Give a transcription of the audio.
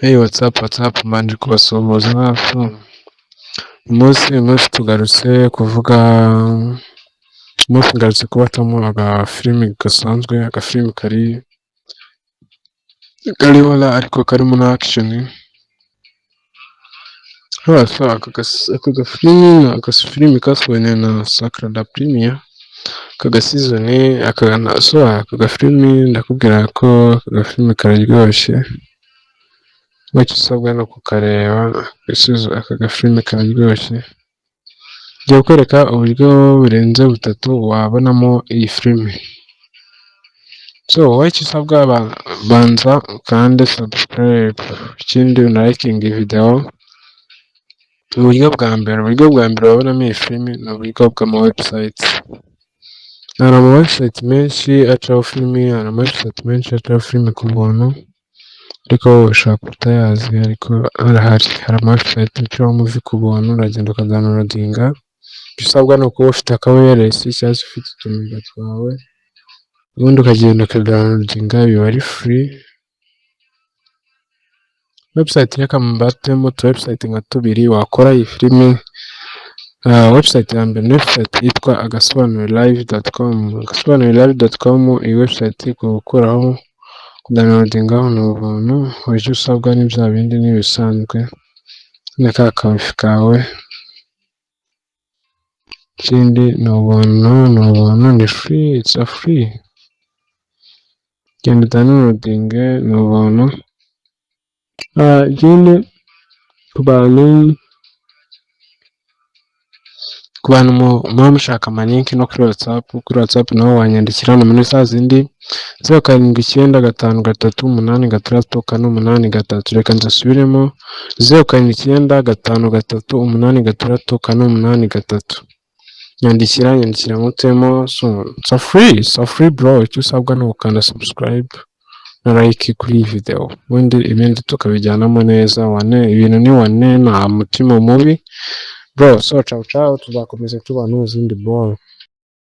Hey, what's up, what's up, mbanje kubasuhuza. Uyu munsi tugarutse kuvuga, uyu munsi ngarutse kubatamo agafilimi gasanzwe, agafilimi kari horror ariko karimo na action. Aka gafilimi ni agafilimi kasohowe na Sagrada Premiere, aka gaseason. So aka gafilimi, ndakubwira ko aka gafilimi kararyoshye, icyo usabwa ni ukukareba. Aka gafilimi kararyoshye. Ngiye kukwereka uburyo burenze butatu wabonamo iyi filime. So wowe icyo usabwa, banza ukande subscribe, ikindi unalikinge video. Uburyo bwa mbere wabonamo iyi filimi ni uburyo bw'ama website. Hari ama website menshi acaho filimi, hari ama website menshi acaho filimi ku buntu, ariko wowe ushobora kuba utayazi, ariko arahari. Hari ama website acaho movie ku buntu, uragenda ukadownloadinga. Icyo usabwa ni ukuba ufite aka wireless cyangwa se ufite utumega twawe, ubundi ukagenda ukadownloadinga, biba ari free. Website, reka mbatemo utu website nka tubiri wakora iyi filimi. Website ya mbere ni website yitwa agasobanurelive.com, agasobanurelive.com. Iyi website gukuraho, kudownloadingaho ni ubuntu. Icyo usabwa ni bya bindi n'ibisanzwe na ka kawifi kawe. Ikindi ni ubuntu, ni ubuntu, ni free, it's a free. Genda udownloadinge, ni ubuntu. Ikindi, ku bantu muba mushaka amalink no kuri WhatsApp, kuri WhatsApp naho wanyandikira nomero za zindi, 0795 386 483. Reka nzisubiremo: 0795 386 483. Nyandikira, nyandikira nkutemo. So it's free, it's free, bro. Icyo usabwa ni ugukanda subscribe na like kuri iyi video, ubundi ibindi tukabijyanamo neza. Wane, ibintu ni wane, nta mutima mubi, bro. So ciao ciao, tuzakomeza tubana mu zindi bro.